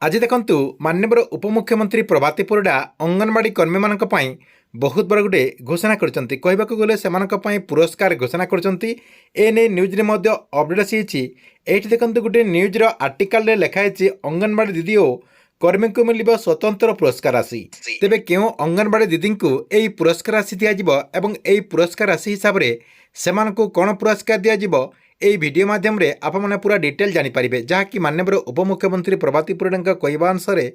ଆଜି ଦେଖନ୍ତୁ, ମାନ୍ୟବର ଉପମୁଖ୍ୟମନ୍ତ୍ରୀ ପ୍ରଭାତୀ ପରିଡ଼ା ଅଙ୍ଗନବାଡ଼ି କର୍ମୀମାନଙ୍କ ପାଇଁ ବହୁତ ବଡ଼ ଗୋଟେ ଘୋଷଣା କରିଛନ୍ତି। କହିବାକୁ ଗଲେ ସେମାନଙ୍କ ପାଇଁ ପୁରସ୍କାର ଘୋଷଣା କରିଛନ୍ତି। ଏ ନେଇ ନ୍ୟୁଜ୍ରେ ମଧ୍ୟ ଅପଡ଼େଟ୍ ଆସିଯାଇଛି। ଏଇଠି ଦେଖନ୍ତୁ, ଗୋଟେ ନ୍ୟୁଜ୍ର ଆର୍ଟିକାଲରେ ଲେଖା ହେଇଛି, "ଅଙ୍ଗନବାଡ଼ି ଦିଦି ଓ କର୍ମୀଙ୍କୁ ମିଳିବ ସ୍ୱତନ୍ତ୍ର ପୁରସ୍କାର ରାଶି"। ତେବେ କେଉଁ ଅଙ୍ଗନବାଡ଼ି ଦିଦିଙ୍କୁ ଏହି ପୁରସ୍କାର ରାଶି ଦିଆଯିବ ଏବଂ ଏହି ପୁରସ୍କାର ରାଶି ହିସାବରେ ସେମାନଙ୍କୁ କ'ଣ ପୁରସ୍କାର ଦିଆଯିବ, ଏହି ଭିଡ଼ିଓ ମାଧ୍ୟମରେ ଆପଣମାନେ ପୁରା ଡିଟେଲ୍ ଜାଣିପାରିବେ। ଯାହାକି ମାନ୍ୟବର ଉପମୁଖ୍ୟମନ୍ତ୍ରୀ ପ୍ରଭାତୀ ପରିଡ଼ାଙ୍କ କହିବା ଅନୁସାରେ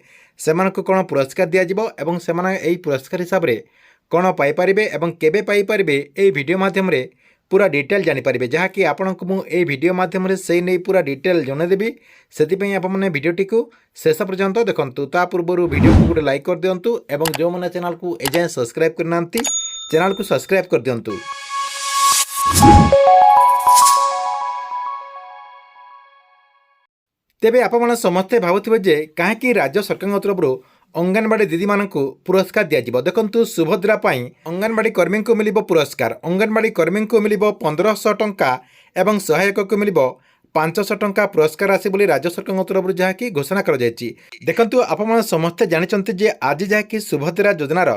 ସେମାନଙ୍କୁ କ'ଣ ପୁରସ୍କାର ଦିଆଯିବ ଏବଂ ସେମାନେ ଏହି ପୁରସ୍କାର ହିସାବରେ କ'ଣ ପାଇପାରିବେ ଏବଂ କେବେ ପାଇପାରିବେ, ଏହି ଭିଡ଼ିଓ ମାଧ୍ୟମରେ ପୁରା ଡିଟେଲ୍ ଜାଣିପାରିବେ। ଯାହାକି ଆପଣଙ୍କୁ ମୁଁ ଏହି ଭିଡ଼ିଓ ମାଧ୍ୟମରେ ସେଇ ନେଇ ପୁରା ଡିଟେଲ୍ ଜଣାଇଦେବି। ସେଥିପାଇଁ ଆପଣମାନେ ଭିଡ଼ିଓଟିକୁ ଶେଷ ପର୍ଯ୍ୟନ୍ତ ଦେଖନ୍ତୁ। ତା ପୂର୍ବରୁ ଭିଡ଼ିଓକୁ ଗୋଟେ ଲାଇକ୍ କରିଦିଅନ୍ତୁ ଏବଂ ଯେଉଁମାନେ ଚ୍ୟାନେଲକୁ ଏଯାଏଁ ସବସ୍କ୍ରାଇବ୍ କରିନାହାନ୍ତି, ଚ୍ୟାନେଲକୁ ସବସ୍କ୍ରାଇବ୍ କରିଦିଅନ୍ତୁ। ତେବେ ଆପଣମାନେ ସମସ୍ତେ ଭାବୁଥିବେ ଯେ କାହିଁକି ରାଜ୍ୟ ସରକାରଙ୍କ ତରଫରୁ ଅଙ୍ଗନବାଡ଼ି ଦିଦିମାନଙ୍କୁ ପୁରସ୍କାର ଦିଆଯିବ। ଦେଖନ୍ତୁ, ସୁଭଦ୍ରା ପାଇଁ ଅଙ୍ଗନବାଡ଼ି କର୍ମୀଙ୍କୁ ମିଳିବ ପୁରସ୍କାର। ଅଙ୍ଗନବାଡ଼ି କର୍ମୀଙ୍କୁ ମିଳିବ 1500 ଟଙ୍କା ଏବଂ ସହାୟକକୁ ମିଳିବ 500 ଟଙ୍କା ପୁରସ୍କାର ରାଶି ବୋଲି ରାଜ୍ୟ ସରକାରଙ୍କ ତରଫରୁ ଯାହାକି ଘୋଷଣା କରାଯାଇଛି। ଦେଖନ୍ତୁ, ଆପଣମାନେ ସମସ୍ତେ ଜାଣିଛନ୍ତି ଯେ ଆଜି ଯାହାକି ସୁଭଦ୍ରା ଯୋଜନାର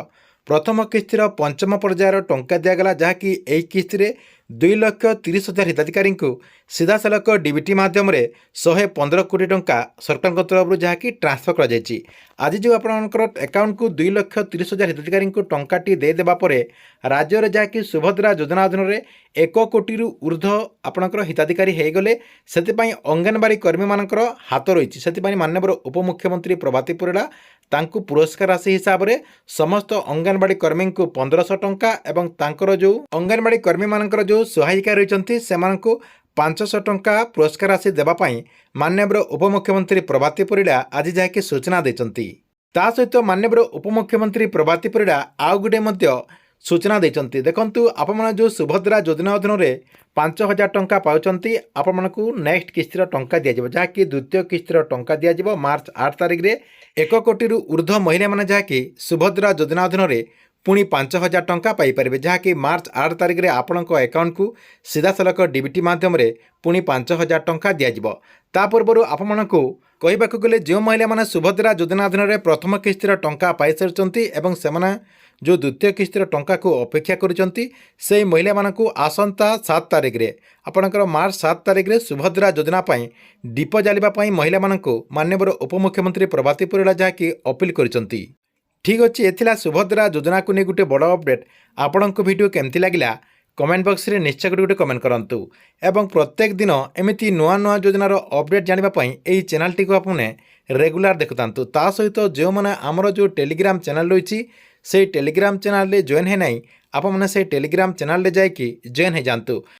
ପ୍ରଥମ କିସ୍ତିର ପଞ୍ଚମ ପର୍ଯ୍ୟାୟର ଟଙ୍କା ଦିଆଗଲା, ଯାହାକି ଏହି କିସ୍ତିରେ 2,30,000 ହିତାଧିକାରୀଙ୍କୁ ସିଧାସଳଖ ଡିବିଟି ମାଧ୍ୟମରେ 115 କୋଟି ଟଙ୍କା ସରକାରଙ୍କ ତରଫରୁ ଯାହାକି ଟ୍ରାନ୍ସଫର କରାଯାଇଛି। ଆଜି ଯେଉଁ ଆପଣଙ୍କର ଆକାଉଣ୍ଟକୁ 2,30,000 ହିତାଧିକାରୀଙ୍କୁ ଟଙ୍କାଟି ଦେଇଦେବା ପରେ ରାଜ୍ୟରେ ଯାହାକି ସୁଭଦ୍ରା ଯୋଜନା ଅଧୀନରେ 1 କୋଟିରୁ ଉର୍ଦ୍ଧ୍ୱ ଆପଣଙ୍କର ହିତାଧିକାରୀ ହୋଇଗଲେ। ସେଥିପାଇଁ ଅଙ୍ଗନବାଡ଼ି କର୍ମୀମାନଙ୍କର ହାତ ରହିଛି। ସେଥିପାଇଁ ମାନ୍ୟବର ଉପମୁଖ୍ୟମନ୍ତ୍ରୀ ପ୍ରଭାତୀ ପରିଡ଼ା ତାଙ୍କୁ ପୁରସ୍କାର ରାଶି ହିସାବରେ ସମସ୍ତ ଅଙ୍ଗନବାଡ଼ି କର୍ମୀଙ୍କୁ 1500 ଟଙ୍କା ଏବଂ ତାଙ୍କର ଯେଉଁ ଅଙ୍ଗନବାଡ଼ି କର୍ମୀମାନଙ୍କର ଯେଉଁ ସହାୟିକା ରହିଛନ୍ତି, ସେମାନଙ୍କୁ 500 ଟଙ୍କା ପୁରସ୍କାର ରାଶି ଦେବା ପାଇଁ ମାନ୍ୟବର ଉପମୁଖ୍ୟମନ୍ତ୍ରୀ ପ୍ରଭାତୀ ପରିଡ଼ା ଆଜି ଯାହାକି ସୂଚନା ଦେଇଛନ୍ତି। ତା ସହିତ ମାନ୍ୟବର ଉପମୁଖ୍ୟମନ୍ତ୍ରୀ ପ୍ରଭାତୀ ପରିଡ଼ା ଆଉ ଗୋଟେ ମଧ୍ୟ ସୂଚନା ଦେଇଛନ୍ତି। ଦେଖନ୍ତୁ, ଆପଣମାନେ ଯେଉଁ ସୁଭଦ୍ରା ଯୋଜନା ଅଧୀନରେ 5000 ଟଙ୍କା ପାଉଛନ୍ତି, ଆପଣମାନଙ୍କୁ ନେକ୍ସଟ କିସ୍ତିର ଟଙ୍କା ଦିଆଯିବ, ଯାହାକି ଦ୍ୱିତୀୟ କିସ୍ତିର ଟଙ୍କା ଦିଆଯିବ ମାର୍ଚ୍ଚ 8 ତାରିଖରେ। 1 କୋଟିରୁ ଉର୍ଦ୍ଧ୍ୱ ମହିଳାମାନେ ଯାହାକି ସୁଭଦ୍ରା ଯୋଜନା ଅଧୀନରେ ପୁଣି 5000 ଟଙ୍କା ପାଇପାରିବେ, ଯାହାକି ମାର୍ଚ୍ଚ 8 ତାରିଖରେ ଆପଣଙ୍କ ଆକାଉଣ୍ଟକୁ ସିଧାସଳଖ ଡିବିଟି ମାଧ୍ୟମରେ ପୁଣି 5000 ଟଙ୍କା ଦିଆଯିବ। ତା ପୂର୍ବରୁ ଆପଣମାନଙ୍କୁ କହିବାକୁ ଗଲେ, ଯେଉଁ ମହିଳାମାନେ ସୁଭଦ୍ରା ଯୋଜନା ଅଧୀନରେ ପ୍ରଥମ କିସ୍ତିର ଟଙ୍କା ପାଇସାରିଛନ୍ତି ଏବଂ ସେମାନେ ଯେଉଁ ଦ୍ୱିତୀୟ କିସ୍ତିର ଟଙ୍କାକୁ ଅପେକ୍ଷା କରୁଛନ୍ତି, ସେହି ମହିଳାମାନଙ୍କୁ ଆସନ୍ତା 7 ତାରିଖରେ, ଆପଣଙ୍କର ମାର୍ଚ୍ଚ 7 ତାରିଖରେ ସୁଭଦ୍ରା ଯୋଜନା ପାଇଁ ଦୀପ ଜାଳିବା ପାଇଁ ମହିଳାମାନଙ୍କୁ ମାନ୍ୟବର ଉପମୁଖ୍ୟମନ୍ତ୍ରୀ ପ୍ରଭାତୀ ପରିଡ଼ା ଯାହାକି ଅପିଲ କରିଛନ୍ତି। ଠିକ୍ ଅଛି, ଏ ଥିଲା ସୁଭଦ୍ରା ଯୋଜନାକୁ ନେଇ ଗୋଟେ ବଡ଼ ଅପଡ଼େଟ୍। ଆପଣଙ୍କୁ ଭିଡ଼ିଓ କେମିତି ଲାଗିଲା, କମେଣ୍ଟ ବକ୍ସରେ ନିଶ୍ଚୟ ଗୋଟେ ଗୋଟେ କମେଣ୍ଟ କରନ୍ତୁ ଏବଂ ପ୍ରତ୍ୟେକ ଦିନ ଏମିତି ନୂଆ ନୂଆ ଯୋଜନାର ଅପଡ଼େଟ୍ ଜାଣିବା ପାଇଁ ଏହି ଚ୍ୟାନେଲଟିକୁ ଆପଣ ରେଗୁଲାର ଦେଖୁଥାନ୍ତୁ। ତା ସହିତ ଯେଉଁମାନେ ଆମର ଯେଉଁ ଟେଲିଗ୍ରାମ ଚ୍ୟାନେଲ ରହିଛି, ସେଇ ଟେଲିଗ୍ରାମ ଚ୍ୟାନେଲରେ ଜଏନ୍ ହେଇନାହିଁ, ଆପଣମାନେ ସେଇ ଟେଲିଗ୍ରାମ ଚ୍ୟାନେଲରେ ଯାଇକି ଜଏନ୍ ହେଇଯାଆନ୍ତୁ।